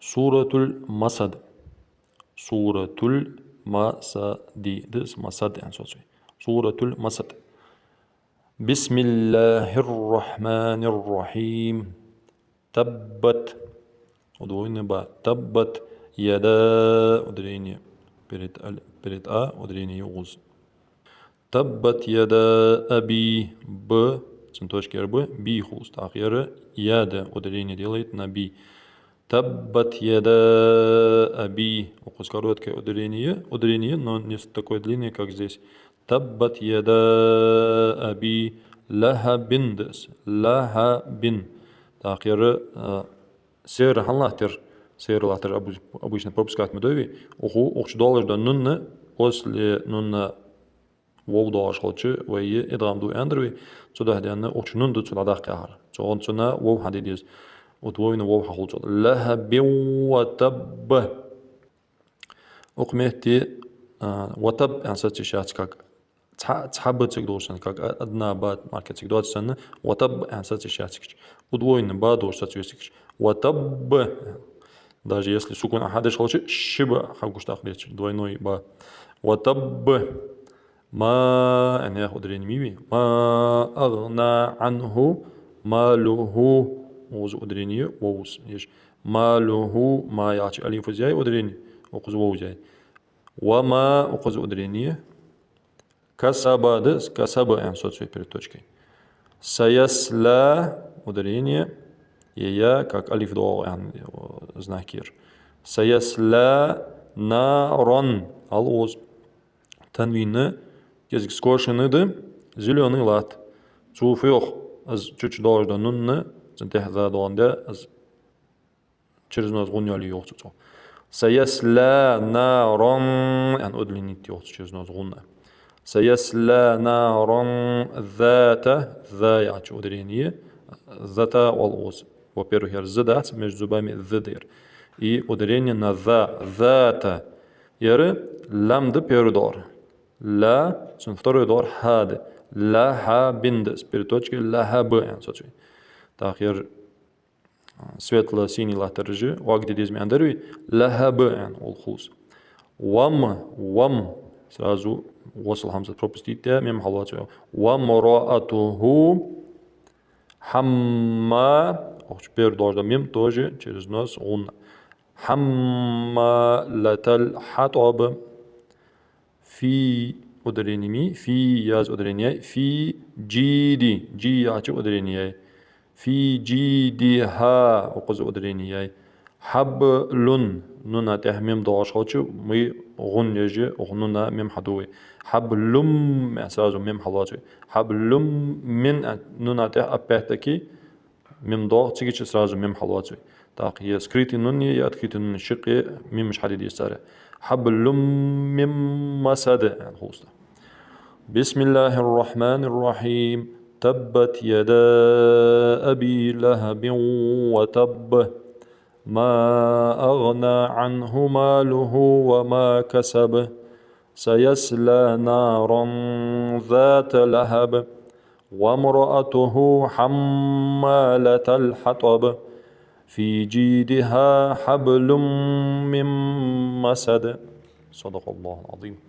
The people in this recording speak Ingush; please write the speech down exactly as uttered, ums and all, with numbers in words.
Суратуль Масад. Суратуль Масади. Да из Масад аьнна соцаву. Суратуль Масад. بسم الله الرحمن الرحيم. تبت. Удвоенный ба. تبت يدا. Ударение. Перед аль-, перед а ударение югуз. تبت يدا أبي. Б, цун точка ер ба, би хулус. ТӀаккха ер я да, ударение делает на би. تبت يدا أبي. Укхаза короткое ударение, ударение, но не с-, такое длинное, как здесь. تبت يدا أبي لهب да из. لهب. ТӀаккха ер, а, серый хӀана латтар, серый латтар обы-, обычно пропускать ма дой вай. Укхо, укх чу долаш да нунна, после нунна вов доагӀаш хилча, вай идгӀам ду аьннадар вай, цудухьа денна укх чу нун да цо дӀадаккха яхар. Цу гӀун цунна вов хьаде деза. Удвоенный вов хьахул цо. لهب وتب. Укх метте, а, وتب аьнна соцавеш яц, как цхьа, цхьа б цига долаш санна, как а-, одна ба мара цига доацаш санна, وتب аьнна соцавеш яц цига. Удвоенный ба долаш соцавеш цига. وتب. Даже если сукун а хьадеш хилча, ши ба хьагуш даккха деза, двойной ба. وتب. ما, аьнна яха ударение ма йий вай. ما أغنى عنه ماله. Укхаза ударение вовз. Еш. ماله, ма яхача алифаз яй ударение, укхаза вовз яй. وما, укхаза ударение. كسب да из, كسب аьнна соцаву перед точкой. سيصلى, ударение, е я, как алиф доагӀа аьнна, знак ер. سيصلى نارا, ал укхаза. Танвин кӀезига скошенный да, зелёный латт. Цо фу йоах, из чу-чу долаш да нунна, цун тӀехьа за доагӀандаь, из через нос гӀунна йоалаю йоах цо. سيصلى نارا, аьнна удлинить йоах цо через нос гӀунна. سيصلى نارا ذات, за яхача ударение, ذات оал укхаза. Во-первых, ер з дац, между зубами з да ер. И ударение на за, ذات. Ер лам да первый доагӀар. Ла, цун второй доагӀар хӀа да. لهب да из, перед точкой لهب аьнна соцаву. ТӀаккха ер, а, светло-синий латтараш, ваг де деза ма аьннадар вай, لهب аьнна, ол хулус. وم, وم, сразу васл хӀамзат пропустить даь, мим хьалоацаву. وامرأته حمّا, укх чу первый доагӀаш да мим, тоже через нос гӀунна. حمّالة الحطب. في, ударение ма йий, في яз ударение яй, في جيد, джи яхача ударение яй. في جيدها, укхаза ударение яй. حبل, нуна тӀехьа мим доагӀаш хилча, ма йий гӀунна еш, укх нуна мим хьаду вай. حبل, аьнна сразу мим хьалоацаву. حبل من, нуна тӀехьа опять-таки мим доагӀа, цига чу сразу мим хьалоацаву. ТӀаккха е скрытый нун я, е открытый нун я, шиъ мимаш хьаде деза царех. حبل من مسد, аьнна хулус. بسم الله الرحمن الرحيم. تبت يدا أبي لهب وتب. ما أغنى عنه ماله وما كسب. سيصلى نارا ذات لهب. وامرأته حمالة الحطب. في جيدها حبل من مسد. صدق الله العظيم.